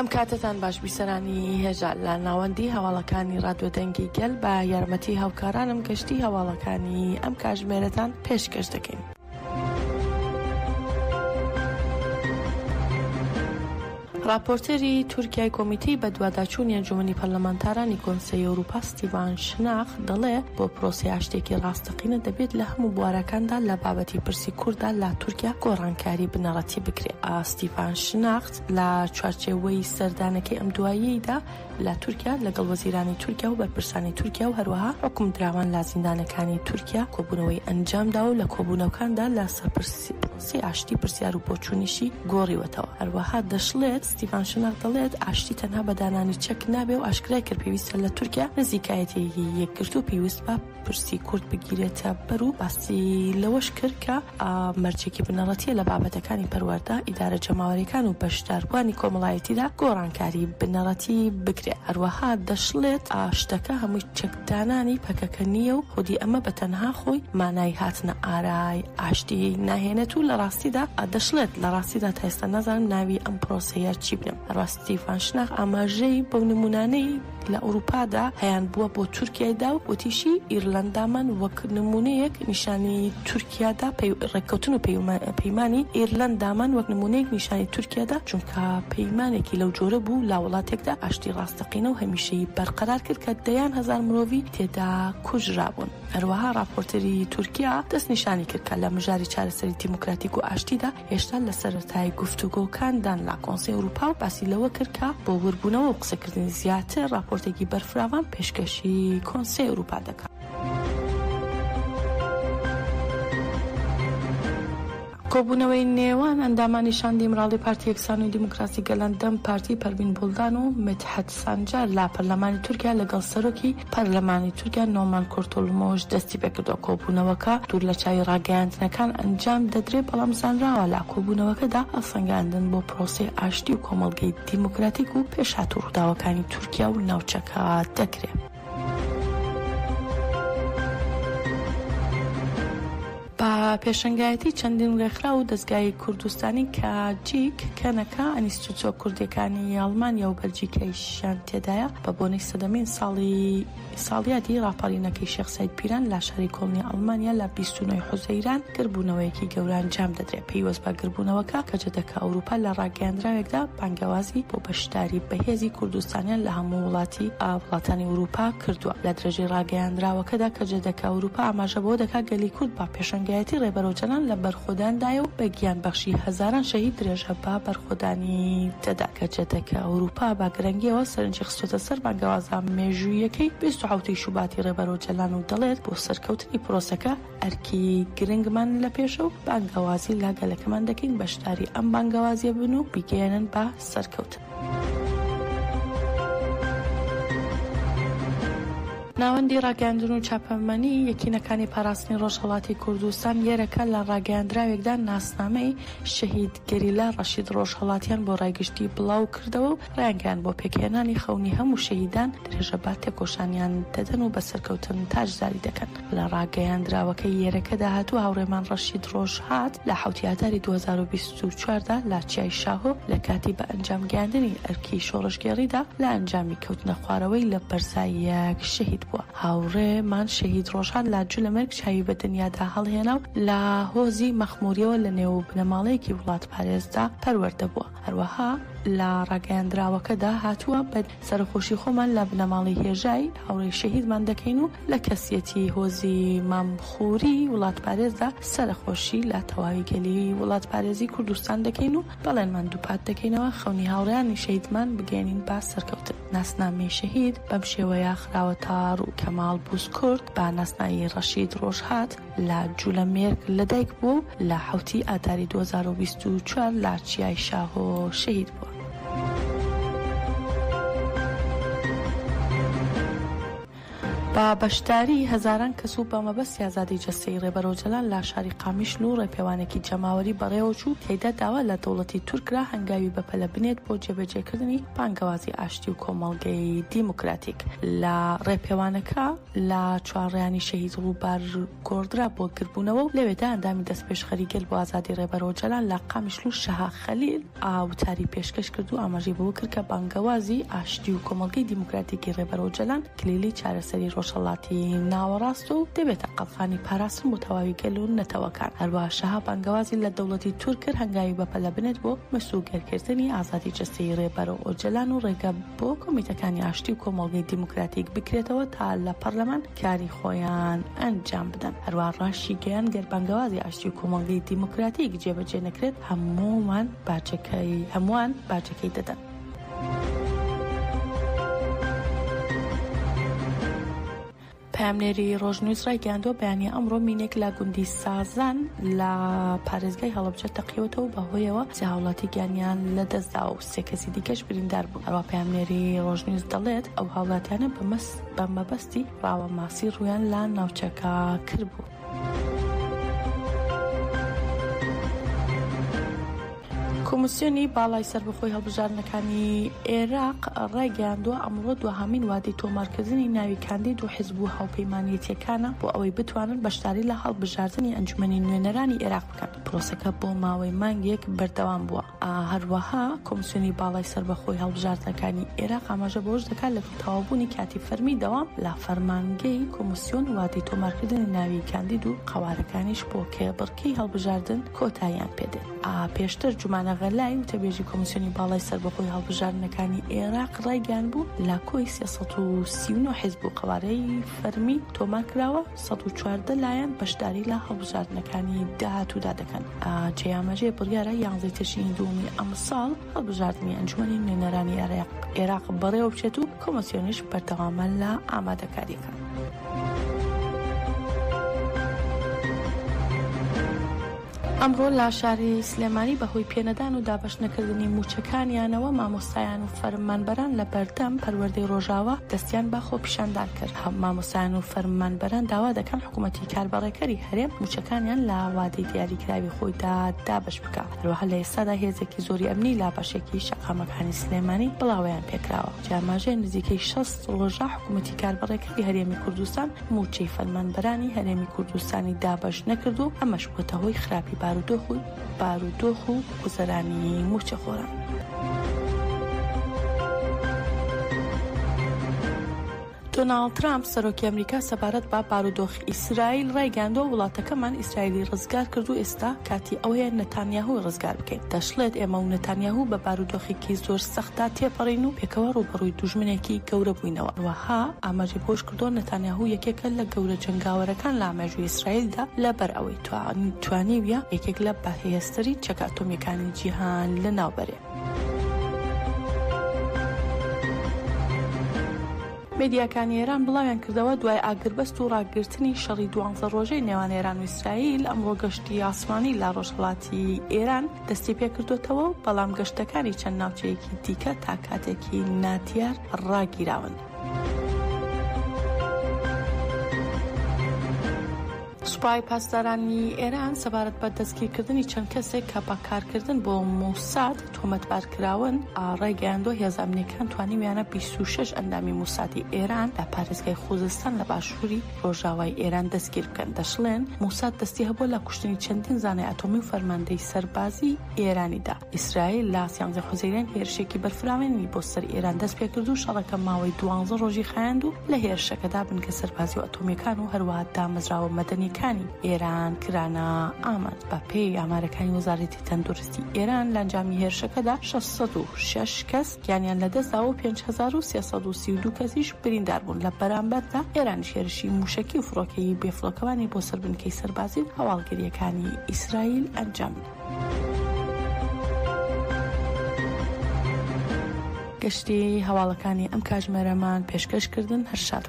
ئەم کاتەتان باش بیسەرانی هێژا لە ناوەندی هەواڵەکانی ڕادیۆ دەنگی گەل بە یارمەتی هاوکارانم گەشتی هەواڵەکانی ئەم کاژمێرەتان پێشکەش دەکەین. ڕاپۆرتەری تورکیای کۆمیتەی بەدواداچوونی ئەنجومەنی پەرلەمانتارانی کۆنسەی ئەوروپا ستیڤان شناخ دەڵێ بۆ پرۆسەی ئاشتییەکی ڕاستەقینە دەبێت لە هەموو بوارەکاندا لە بابەتی پرسی کورددا لە تورکیا گۆڕانکاری بنەڕەتی بکرێ. ستیڤان شناخت لە چوارچێوەی سەردانەکەی ئەم دواییەیدا لە تورکیا لەگەڵ وەزیرانی تورکیا و بەرپرسانی تورکیا و هەروەها حوکمدراوان لە زیندانەکانی تورکیا کۆبوونەوەی ئەنجامداوە و لە کۆبوونەوکاندا لە سەر پرۆسەی ئاشتی پرسیار و بۆچوونیشی گۆڕیوەتەوە. هەروەها دەشڵێت، ستیڤان شناخ دەڵێت، ئاشتی تەنها بە دانانی چەک نابێ و ئاشکرای کرد پێویستە لە تورکیا نزیکایەتیی یەکگرتوو پەیوەست بە پرسی کورد بگیرێتە بەر و باسی لەوەش کرد کە مەرجێکی بنەڕەتییە لە بابەتەکانی پەروەردە، ئیدارە جەماوەرییەکان و بەشداربووانی کۆمەڵایەتیدا گۆڕانکاری بنەڕەتی بکرێت. هەروەها دەشڵێت، شتەکە هەمووی چەکدانانی پەکەکە نییە و خودی ئەمە بە تەنها خۆی مانای هاتنە ئارای ئاشتی ناهێنێت و لە ڕاستیدا دەشڵێت، لە ڕاستیدا تا ئێستا نازانم ناوی ئەم پرۆسەیە چی بنێم. هەروەها ستیڤان شناخ ئاماژەی بەو نموونانەی لە ئەوروپادا هەیانبووە بۆ تورکیای دا و وتیشی، ئیرلەندامان وەک نموونەیەک نیشانی تورکیا دا، ڕێککەوتن و پەیمانی ئیرلەندامان وەک نموونەیەک نیشانی تورکیا دا، چونکە پەیمانێکی لەو جۆرە بوو لە وڵاتێکدا ئاشتی ڕاستەقینە و هەمیشەیی بەرقەرار کرد کە دەیان هەزار مرۆڤی تێدا کوژرابوون. هەروەها ڕاپۆرتەری تورکیا دەستنیشانی کرد کە لە مژاری چارەسەری دیموکراتیک و ئاشتیدا هێشتا لە سەرەتای گفتوگۆکاندان لە کۆنسەی ئەوروپا و باسی لەوە کرد کە بۆ وربوونەوە و قسەکردنی زیاتر ڕاپۆرتێکی بەرفراوان پێشکەشی کۆنسەی ئەوروپا دەکات. کۆبوونەوەی نێوان ئەندامانی شاندی ئیمراڵی پارتی یەکسانی و دیموکراسی گەلان دەم پارتی پەروین بوڵدان و میدحەت سانجار لە پەرلەمانی تورکیا لەگەڵ سەرۆکی پەرلەمانی تورکیا نۆمان کورتولموش دەستیپێکردووە، کۆبوونەوەکە دوور لە چاوی ڕاگەیاندنەکان ئەنجام دەدرێت، بەڵام زانراوە لە کۆبوونەوەکەدا هەڵسەنگاندن بۆ پرۆسەی ئاشتی و کۆمەڵگەی دیموکراتیک و پێشهات و ڕووداوەکانی تورکیا و ناوچەکە دەکرێت. بە پێشەنگایەتی چەندین ڕێکخراو و دەزگای کوردستانی کە جیک، کەنەکە، ئەنیستوتۆ کوردیەکانی ئەڵمانیا و بەلجیکایشیان تێدایە، بە بۆنەی سەدەمین ساڵی ساڵیادی ڕاپەڕینەکەی شێخ سەعید پیران لە شاری کۆڵنی ئەڵمانیا لە 29 حوزەیران گربوونەوەیەکی گەورە ئەنجام دەدرێت. پەیوەست بە گربوونەوەکە کەجەدەکە ئەوروپا لە ڕاگەیاندراوێکدا بانگەوازی بۆ بەشداری بەهێزی کوردستانیان لە هەموو وڵاتی وڵاتانی ئورووپا کردووە. لە درێژەی ڕاگەیاندراوەکەدا کەجەدەکە ئەوروپا ئاماژە بەوە دەکات گەلی کورد بە پێشەنگایەتی ڕێبەر ئۆجەلان لە بەرخۆداندایە و بە گیان بەخشی هەزاران شەهید درێژە بە بەرخۆدانی دەدات. کەجەدەکە ئەوروپا بە گرنگیەوە سەرنجی خستۆتە سەر بانگەوازە مێژووییەکەی 27 ی شوباتی ڕێبەر ئۆجەلان و دەڵێت بۆ سەرکەوتنی پرۆسەکە ئەرکی گرنگمان لە پێشە و بانگەوازی لە گەلەکەمان دەکەین بەشداری ئەم بانگەوازیە بن و بیگەیەنن بە سەرکەوتن. ناوەندی ڕاگەیاندن و چاپەمەنی یەکینەکانی پاراستنی ڕۆژهەڵاتی کوردستان، یەرەکە، لە ڕاگەیاندراوێکدا ناسنامەی شەهید گەریلا ڕەشید ڕۆژهەڵاتیان بۆ ڕای گشتی بڵاو کردەوە و ڕایانگەیاند بۆ پێکهێنانی خەونی هەموو شەهیدان درێژە بە تێکۆشانیان دەدەن و بە سەرکەوتن تاجداری دەکەن. لە ڕاگەیاندراوەکەی یەرەکەدا هاتووە، هاوڕێمان ڕەشید ڕۆژهات لە حەوتی ئاداری 2024 دا لە چیای شاهۆ لە کاتی بە ئەنجام گەیاندنی ئەرکی شۆڕشگێڕیدا لە ئەنجامی کەوتنە خوارەوەی لە بەرزاییەک شەهید بووە. هاوڕێمان شەهید ڕۆژهات لە جولەمێرگ چاوی بە دنیادا هەڵهێنا و لە هۆزی مەخموریەوە لە نێو بنەماڵەیەکی وڵاتپارێزدا پەروەردە بووە. هەروەها لە ڕاگەیاندراوەکەدا هاتووە، بە سەرەخۆشی خۆمان لە بنەماڵەی هێژای هاوڕێی شەهیدمان دەکەین و لە کەسیەتی هۆزی مام خوری وڵاتپارێزدا سەرەخۆشی لە تەواوی گەلی وڵاتپارێزی کوردستان دەکەین و بەڵێنمان دووپات دەکەینەوە خەونی هاوڕێیانی شەهیدمان بگەیەنین بە سەرکەوتن. ناسنامەی شەهید بەم شێوەیە خراوەتە ڕوو، کەماڵ بوزکورد بە ناسناوی ڕەشید ڕۆژهات، لە جولەمێرگ لەدایک بووە و لە حەوتی ئاداری 2024 لە چیای شاهۆ شەهید بووە. بە بەشداری هەزاران کەس و بە مەبەستی ئازادی جەستەیی ڕێبەر ئۆجەلان لە شاری قامیشلو ڕێپێوانێکی جەماوەری بەڕێوەچوو، تیایدا داوا لە دەوڵەتی تورک کرا هەنگاوی بەپەلە بنێت بۆ جێبەجێکردنی بانگەوازی ئاشتی و کۆمەڵگەی دیموکراتیک. لە ڕێپێوانەکە لە چوارڕیانی شەهید ڕووبار گۆڕدرا بۆ گردبوونەوە و لەوێدا ئەندامی دەستپێشخەری گەل بۆ ئازادی ڕێبەر ئۆجەلان لە قامیشلو شەها خەلیل وتاری پێشکەش کرد و ئاماژەی بەوە کرد کە بانگەوازی ئاشتی و کۆمەڵگەی دیموکراتیکی ڕێبەر ئۆجەلان کلیلی چارەسەری ڕۆژهەڵاتی ناوەڕاست و دەبێتە قەڵخانی پاراستن بۆ تەواوی گەل و نەتەوەکان. هەروەها شەها بانگەوازی لە دەوڵەتی تورک کرد هەنگاوی بەپەلە بنێت بۆ مسوگەرکردنی ئازادی جەستەیی ڕێبەر ئۆجەلان و ڕێگە بۆ کۆمیتەکانی ئاشتی و کۆمەڵگەی دیموکراتیک بکرێتەوە تا لە پەرلەمان کاری خۆیان ئەنجام بدەن. هەروەها ڕاشیگەیاند گەر بانگەوازی ئاشتی و کۆمەڵگەی دیموکراتیک جێبەجێ نەکرێت هەموومان باجەکەی هەمووان باجەکەی دەدەن. پەیامنێری ڕۆژنیوز ڕایگەیاندووە، بەیانی ئەمڕۆ مینێک لە گوندی سازان لە پارێزگای هەڵەبجە تەقیوەتەوە و بەهۆیەوە سێ هاوڵاتی گیانیان لەدەستداوە و سێ کەسی دیکەش بریندار بوون. هەروەها پەیامنێری ڕۆژنیوز دەڵێت، ئەو هاوڵاتیانە بە مەبەستی ڕاوە ماسی ڕوویان لە ناوچەکە کردبوو. کۆمیسیۆنی باڵای سەربەخۆی هەڵبژاردنەکانی عێراق ڕایگەیاندووە، ئەمڕۆ دواهەمین وادەی تۆمارکردنی ناوی کاندید و حزب و هاوپەیمانێتییەکانە بۆ ئەوەی بتوانن بەشداری لە هەڵبژاردنی ئەنجومەنی نوێنەرانی عێراق بکەن، پرۆسەکە بۆ ماوەی مانگێک بەردەوام بووە. هەروەها کۆمسیۆنی باڵای سەربەخۆی هەڵبژاردنەکانی عێراق ئاماژە بەوەش دەکات، لەگەڵ تەواوبوونی کاتی فەرمی دەوام لە فەرمانگەی کۆمسیۆن وادەی تۆمارکردنی ناوی کاندید و قەوارەکانیش بۆ کێبڕکێی هەڵبژاردن کۆتاییان پێدێت. پێشتر جومانە غەلای، وتەبێژی کۆمسیۆنی باڵای سەربەخۆی هەڵبژاردنەکانی عێراق ڕایگەیاندبوو، لە کۆی 339 حیزب و قەوارەی فەرمی تۆمارکراوە، 114 لایەن بەشداری لە هەڵبژاردنەکانی داهاتوودا دەکەن. جێی ئاماژەیە بڕیارە یانزەی تشرینی دووەمی ئەمساڵ هەڵبژاردنی ئەنجومەنی نوێنەرانی عێراق بەڕێوەبچێت و کۆمسیۆنیش بەردەوامە لە ئامادەکارییەکان. ئەمڕۆ لە شاری سلێمانی بەهۆی پێنەدان و دابەشنەکردنی مووچەکانیانەوە مامۆستایان و فەرمانبەران لە بەردەم پەروەردەی ڕۆژاوا دەستیان بە خۆپیشاندان کرد. مامۆستایان و فەرمانبەران داوا دەکەن حکوومەتی کاربەڕێکەری هەرێم مووچەکانیان لە وادەی دیاریکراوی خۆیدا دابەش بکا. هەروەها لە ئێستادا هێزێکی زۆری ئەمنی لە بەشێکی شەقامەکانی سلێمانی بڵاوەیان پێکراوە. جیا ئاماژەیە نزیکەی 60 ڕۆژە حکوومەتی کاربەڕێکەری هەرێمی کوردستان مووچەی فەرمانبەرانی هەرێمی کوردستانی دابەش نەکردووە و ئەمەش بووەتە هۆی خراپی بارودۆخ و بارودۆخ و گوزەرانی مووچەخۆران. دۆناڵد ترامپ، سەرۆکی ئەمریکا سەبارەت بە بارودۆخی ئیسرائیل ڕایگەیاندووە، وڵاتەکەمان ئیسرائیلی ڕزگار کرد و ئێستا کاتی ئەوەیە نەتانیاهوی ڕزگار بکەین. دەشڵێت، ئێمە و نەتانیاهو بە بارودۆخێکی زۆر سەختدا تێپەڕین و پێکەوە ڕووبەڕووی دوژمنێکی گەورە بووینەوە. هەروەها ئاماژەی بەوەشکردووە، نەتانیاهو یەکێکە لە گەورە جەنگاوەرەکان لە مێژووی ئیسرائیلدا لەبەر ئەوەی توانیویە یەکێک لە بەهێزترین چەکە ئەتۆمییەکانی جیهان لەناوبەرێ. میدیاکانی ئێران بڵاویان کردەوە، دوای ئاگربەست و ڕاگرتنی شەڕی دوانزە ڕۆژەی نێوان ئێران و ئیسرائیل، ئەمڕۆ گەشتی ئاسمانی لە ڕۆژهەڵاتی ئێران دەستی پێکردۆتەوە و بەڵام گەشتەکانی چەند ناوچەیەکی دیکە تا کاتێکی نادیار ڕاگیراون. سوپای پاسدارانی ئێران سەبارەت بە دەستگیرکردنی چەند کەسێک کە بە کارکردن بۆ موساد تۆمەتبار کراون، ڕایگەیاندووە، هێزە ئەمنییەکان توانیویانە 26 ئەندامی موسادی ئێران لە پارێزگای خوزستان لە باشووری ڕۆژاوای ئێران دەستگیر بکەن. دەشڵێن، موساد دەستی هەبووە لە کوشتنی چەندین زانای ئەتۆمی و فەرماندەی سەربازیی ئێرانیدا. ئیسرائیل لە سیانزەی حوزەیران هێرشێکی بەرفراوانی بۆ سەر ئێران دەستپێکرد و شەڕەکە ماوەی دوانزە ڕۆژی خایاند و لە هێرشەکەدا بنکە سەربازی و ئەتۆمییەکان و هەروەها دامەزراوە مەدەنییەکانی ئێران کرانە ئامانج. بە پێی ئامارەکانی وەزارەتی تەندروستی ئێران لە ئەنجامی هێرشەکەدا 606 کەس گیانیان لەدەستداوە و 5332 کەسیش بریندار بوون. لە بەرامبەردا ئێرانیش هێرشی مووشەکی و فڕۆکەی بێفڕۆکەوانی بۆ سەر بنکەی سەربازی و هەواڵگرییەکانی ئیسرائیل ئەنجام گشتی هەواڵەکانی ئەم کاژمێرەمان پێشکەش کردن هەر شاد.